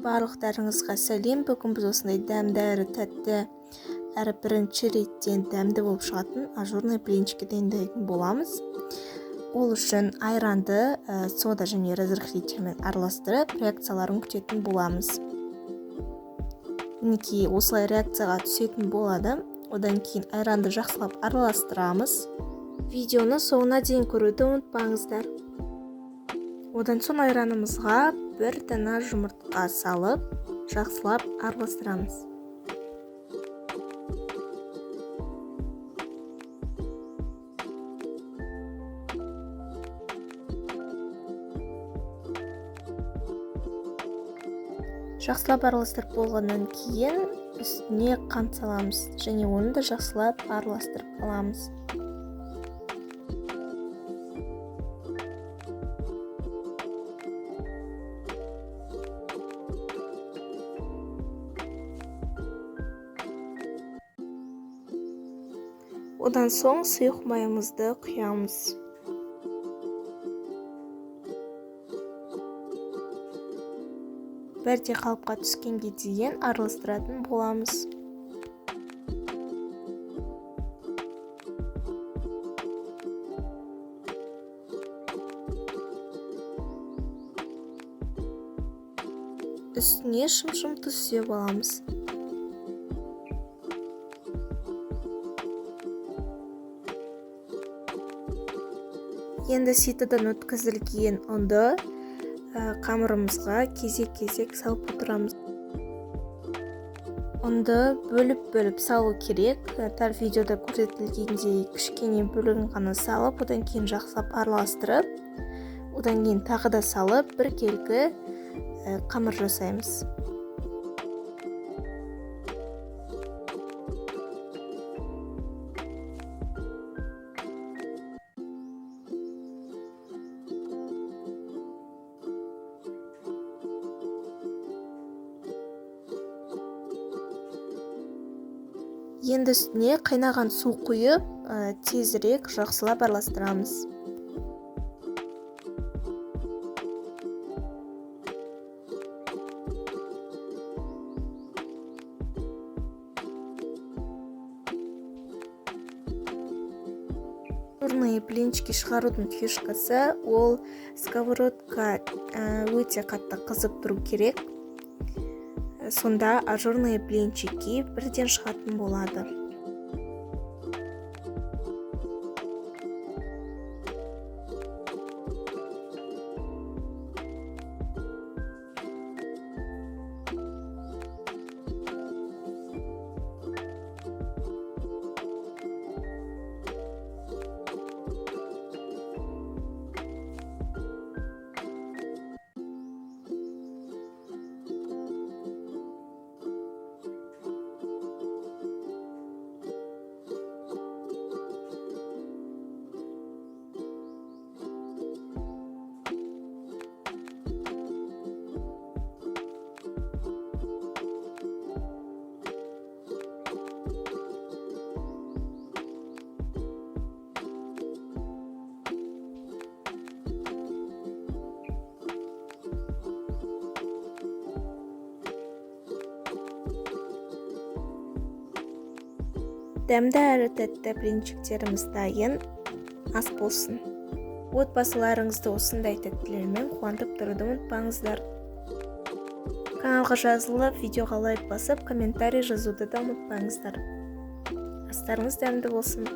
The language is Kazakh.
Барлықтарыңызға сәлем. Бүгін біз осындай дәмді әрі тәтті, әрі бірінші реттен дәмді болып шығатын ажурный блинчики дайындайтын боламыз. Ол үшін айранды сода және разрыхлительмен араластырып, реакцияларын күтетін боламыз. Мінекей, осылай реакцияға түсетін болады. Одан кейін айранды жақсылап араластырамыз. Видеоны соңына дейін көруді ұмытпаңыздар. Одан соң айранымызға бір дана жұмыртқа салып, жақсылап араластырамыз. Жақсылап араластырып болғаннан кейін үстіне қант саламыз және оны да жақсылап араластырып аламыз. Одан соң сұйық майымызды құямыз. Бірде қалыпқа түскенге дейін араластыратын боламыз. Үстіне шым-шым тұз сеуіп аламыз. Енді ситодан өткізілген ұнды қамырымызға кезек-кезек салып отырамыз. Ұнды бөліп-бөліп салу керек. Тар видеода көрсетілгендей кішкене бөлігін ғана салып, одан кейін жақсылап араластырып, одан кейін тағы да салып, біркелкі қамыр жасаймыз. Енді үстіне қайнаған су құйып, тезірек жақсылап араластырамыз. Ажурные блинчики шығарудың фишкасы ол сковородка өте қатты қызып тұру керек. Сонда ажурные блинчики бірден шығатын болады. Дәмді әрі тәтті блинчиктеріміз дайын. Ас болсын. Отбасыларыңызды осындай тәттілермен қуантып тұруды ұмытпаңыздар. Каналға жазылып, видеоға лайк басып, комментарий жазуды да ұмытпаңыздар. Астарыңыз дәмді болсын.